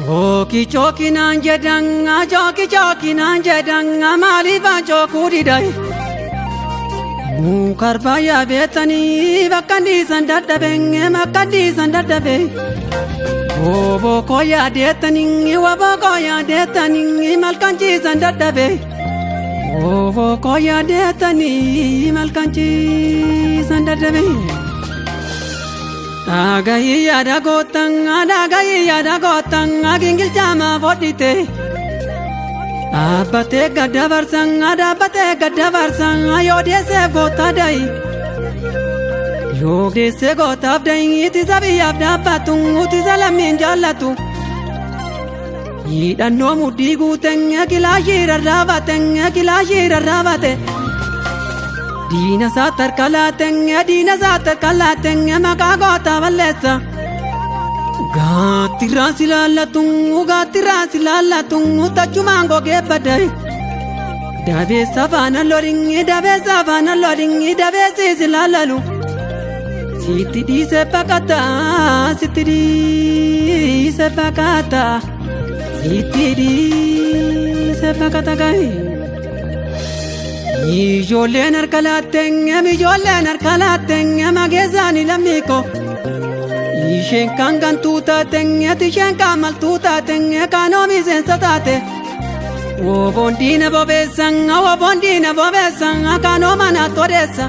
Chooki chooki naan jedhan chooki chooki naan jedhan maaliif chookuu didaye. Mukarba yaabeetanii bakka dhiisan dadhabee bakka dhiisan dadhabee. Obbo koo yaadeetanii wabbo koo yaadeetanii malkan ciisan dadhabee. Obbo koo yaadeetanii malkan ciisan dadhabee. Dhagahi yaada gootan dhagahi yaada gootan gingilchaama fodhite. Dhaabbatee gadda barsan dhaabbatee gadda barsan yoo deessee goota da'i. Yoo deessee gootaaf da'i ittisa biyyaaf dhaabbatu ittisa lammiin jaallatu. Hidhannoo mudhii guuteen kilaashii rarraabate kilaashii rarraabate. Diina isaa harka laateen diina isaa harka laateen maqaa goota balleessa. Gaattiraan si laallatu gaattiraan si laallatu tachumaan gogee baddaye. Dabeessa faana loringi dabeessa faana loringi dabeessi si laallalu. Sitti dhiise baqata sitti dhiise baqata sitti dhiise baqata gahe. Ijoolleen harka laateen ijoolleen harka laateen mageessaani lammiiko. Isheen kan gantuu taateen isheen kan maltuu taateen kan oomiseensa taate. Woboon diina bobeessan woboon diina bobeessan kan oomana todeessa.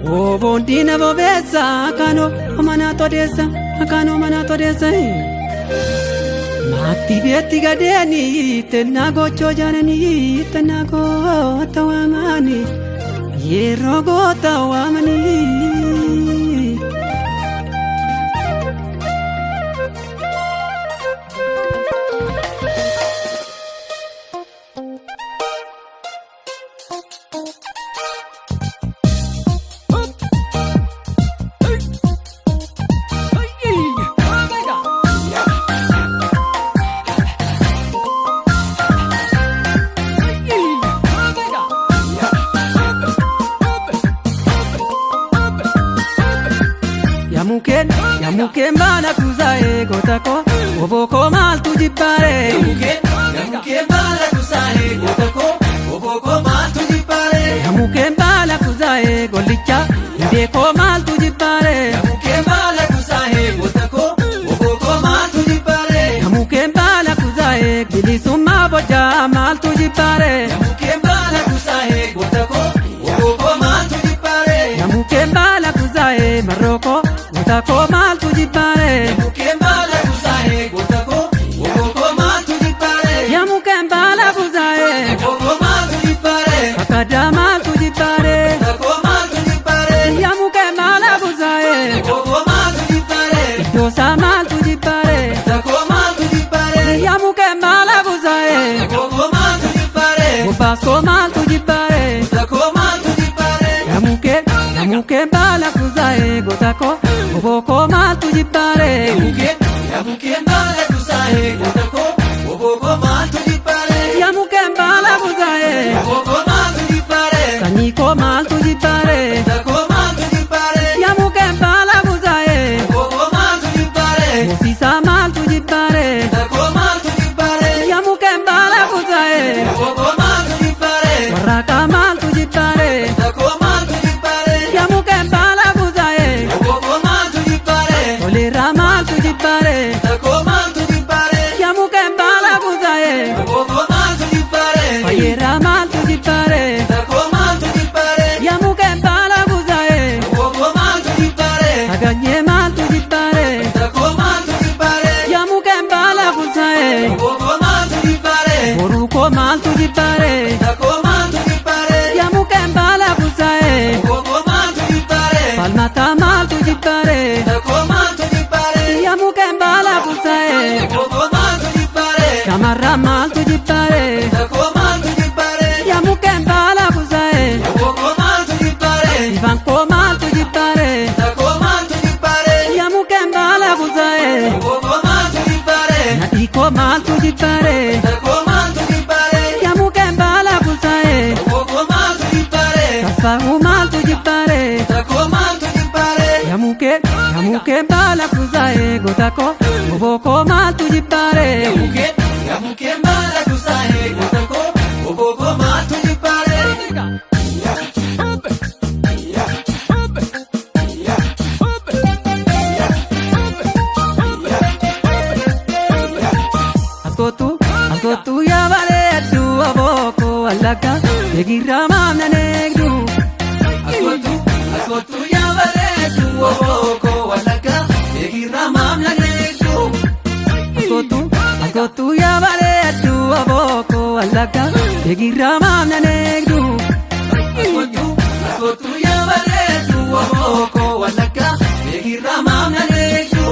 Woboon diina bobeessa kan oomana todeessa kan oomana todeessa. Maatti beetti gadeeni tennaa gochoo jaananii tennaa goota waamanii yeroo goota waamanii. Yamukeen baala kuusaa'ee goota koo obbo koo maaltu jibbaaree. Yamukeen baala kuusaa'ee goota koo obbo koo maaltu jibbaaree. Yamukeen baala kuusaa'ee gollicha hundee koo maaltu jibbaaree. Yamukeen baala kuusaa'ee goota koo obbo koo maaltu jibbaaree. Yamukeen baala kuusaa'ee bilisummaa bocaa maaltu jibbaaree. Yamukeen baala kuusaa'ee goota koo obbo koo maaltu jibbaaree. Yamukeen baala kuusaa'ee marrookoo. Goota koo maaltu jibbaaree. Yamukeen baala kuusaa'ee goota koo obbo koo maaltu jibbaaree. Yamukeen baala kuusaa'ee. Obbo koo maaltu jibbaaree. Kakkadaa maaltu jibbaaree. Goota koo maaltu jibbaaree. Yamukeen baala kuusaa'ee. Obbo koo maaltu jibbaaree. Iddoosaa maaltu jibbaaree. Goota koo maaltu jibbaaree. Yamukeen baala kuusaa'ee. Obbo koo maaltu jibbaaree. Bobbaaskoo maaltu jibbaaree. Goota koo maaltu jibbaaree. Yamukeen baala kuusaa'ee goota koo. Obbo koo maaltu jibbaaree. Yamukeen baala kuusaa'ee goota koo obbo koo maaltu jibbaaree. Yamukeen baala kuusaa'ee. Obbo koo maaltu jibbaaree. Sanyii koo maaltu jibbaaree. Goota koo maaltu jibbaaree. Yamukeen baala kuusaa'ee. Obbo koo maaltu jibbaaree. Moosiisaa maaltu jibbaaree. Goota koo maaltu jibbaaree. Yamukeen baala kuusaa'ee. Obbo koo maaltu jibbaaree. Warraaqaa maaltu jibbaaree. Goota koo maaltu jibbaaree. Yamukeen baala kuusaa'ee. Obbo koo maaltu jibbaaree. Toleeraa maaltu jibbaaree. Goota koo maaltu jibbaaree. Yamukeen baala kuusaa'ee. Obbo koo maaltu jibbaaree. Fayyeeraa maaltu jibbaaree. Goota koo maaltu jibbaaree. Yamukeen baala kuusaa'ee. Obbo koo maaltu jibbaaree. Saganyee maaltu jibbaaree. Goota koo maaltu jibbaaree. Yamukeen baala kuusaa'ee. Obbo koo maaltu jibbaaree. Boruu koo maaltu jibbaaree. Goota koo maaltu jibbaaree. Yamukeen baala kuusaa'ee. Obbo koo maaltu jibbaaree. Falmataa maaltu jibbaaree. Goota koo maaltu jibbaaree. Yamukeen baala kuusaa'ee. Obbo koo maaltu jibbaaree. Shamarran maaltu jibbaaree. Goota koo maaltu jibbaaree. Yamukeen baala kuusaa'ee. Obbo koo maaltu jibbaaree. Ifaan koo maaltu jibbaaree. Goota koo maaltu jibbaaree. Yamukeen baala kuusaa'ee. Obbo koo maaltu jibbaaree. Nadhii koo maaltu jibbaaree. Goota koo maaltu jibbaaree. Yamukeen baala kuusaa'ee. Obbo koo maaltu jibbaaree. Tasfaa'uu maaltu jibbaaree. Goota koo maaltu jibbaaree. Yamukeen Mukkeen baala kuusaa'ee goota koo obbo koo maaltu jibbaaree? Yaa mukkeen baala kuusaa'ee goota koo obbo koo maaltu jibbaaree? Askootu askootu yaa bareeddu obbo koo wallagga eegirraa maamna eegdu. Askootu askootu yaa bareeddu obbo koo wallagga eegirraa maamna eegdu. Askootu askootu yaa bareeddu obbo koo wallagga eegirraa maamna eegdu. Askootu askootu yaa bareeddu obbo koo wallagga eegirraa maamna eegdu.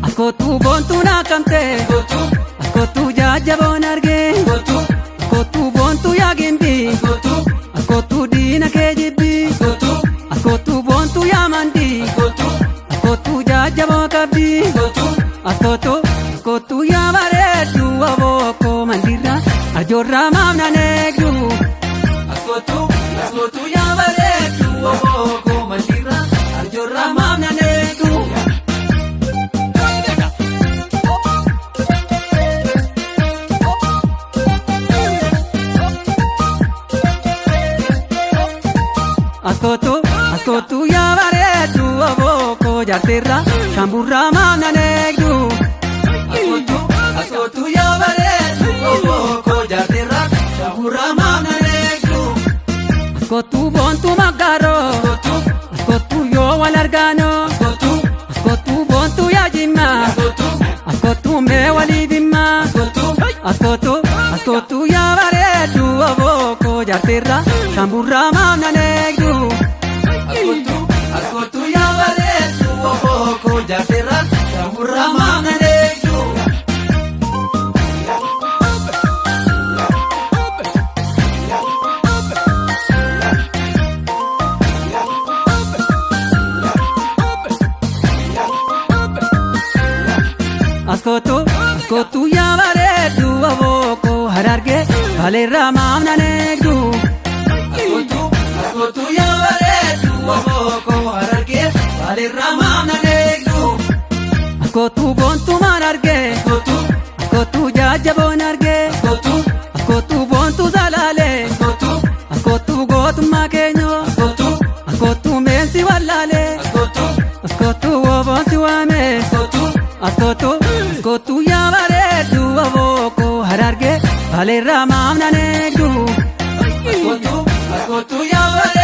Askootu boontuu naakamte Askootu askootu jajjaboon argee askootu askootu boontuu yaa gimbii askootu askootu diina kee jibbii askootu askootu boontuu yaa mandii askootu askootu jajjaboo qabdii askootu askootu askootu yaa bareeddu obbo koo mandiirra arjoorraa maamna eegdu. Askootu askootu yaa bareeddu obbo koo mandiirra arjoorraa maamna eegdu. Askootu askootu yaa bareeddu obbo koo jaartirra shamburraa maamna eegdu. Askootu askootu yaa bareeddu obbo koo jaartirra shamburraa maamna eegdu. Askootu boontuu maggaaroo Askootu askootu yoo wal argaanoo askootu askootu boontuu yaa jimmaa askootu askootu mee waliif himmaa askootu askootu askootu yaa bareeddu obbo koo jaartirra shamburraa maamna eegdu. Askootu askootu yaa bareeddu obbo koo jaartirra shamburraa maamna eegdu. Askootu askootu yaa bareeddu obbo koo harargee baleerraa maamna eegdu. Askootu askootu yaa bareeddu obbo koo harargee baleerraa maamna eegdu. Askootu boontuu maan argee Askootu askootu jajjaboon argee askootu askootu boontuu salaalee askootu askootu gootummaa keenyoo askootu askootu meensi wallaalee askootu askootu woboonsi waamee askootu askootu askootu yaa bareeddu obbo koo harargee baleerraa maamna eegdu. Askootu askootu yaa bareeddu.